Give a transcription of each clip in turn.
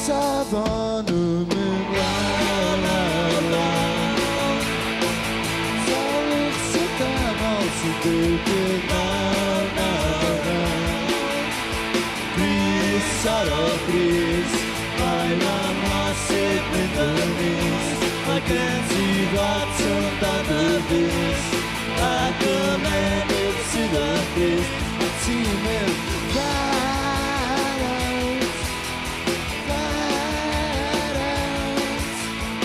Safon nhw'n mynd lawr, lawr, lawr. Salwch syfrdanol sy'n digwydd nawr, nawr, nawr. Brys ar ôl brys, mae'n amhosib mynd yn is. Mae gen ti fatwn dan dy fys, ac ymennydd sydd yn drist. A ti'n mynd far out, far out, far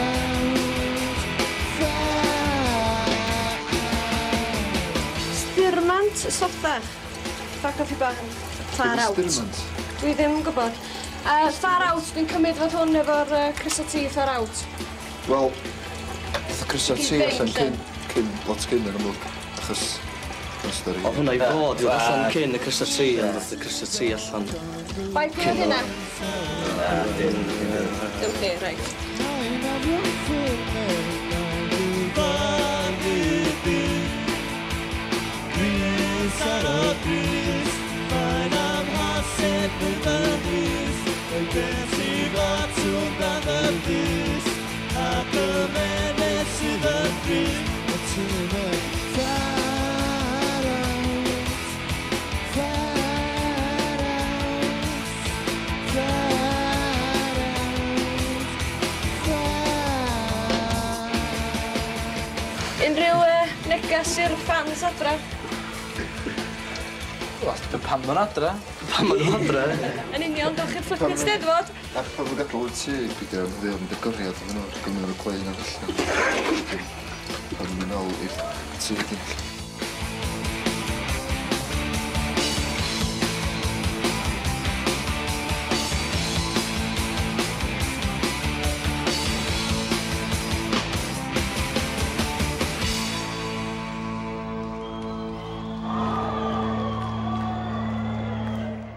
out, far out. Styrmant sothach. Fuck off i ban. Far out. Styrmant. Dwi ddim yn gwybod. Far out, dwi'n cymryd fod hwn efo'r Crysa T far out. Wel, nath y Crysa T Gyd allan fynd, cyn, cyn, lot cyn yn amlwg, achos y stori. Oedd hwnna i fod i ddod allan cyn y Crysa T, ond ddoth y Crysa T allan. Bai pwy oedd hynna? Na, dim. Dim chi, reit. Mae'n amlwg Fan Brys ar ôl brys, mae'n amhosib mynd yn is. Mae gen ti fatwn dan dy fys, ac ymennydd sydd yn drist. A ti'n mynd far out, far out, far out, far. Unrhyw negas i'r fans adra? Wel, dipyn pan ma'n adra. Pan ma'n nhw adra. Yn union, dewch i'r flippin' Steddfod. A pan ma'n gadael y tŷ, pidio am ddim degoriad iddyn nhw, gymryd nhw'r clein ar allan. Pan ma'n mynd nôl i'r tŷ wedyn.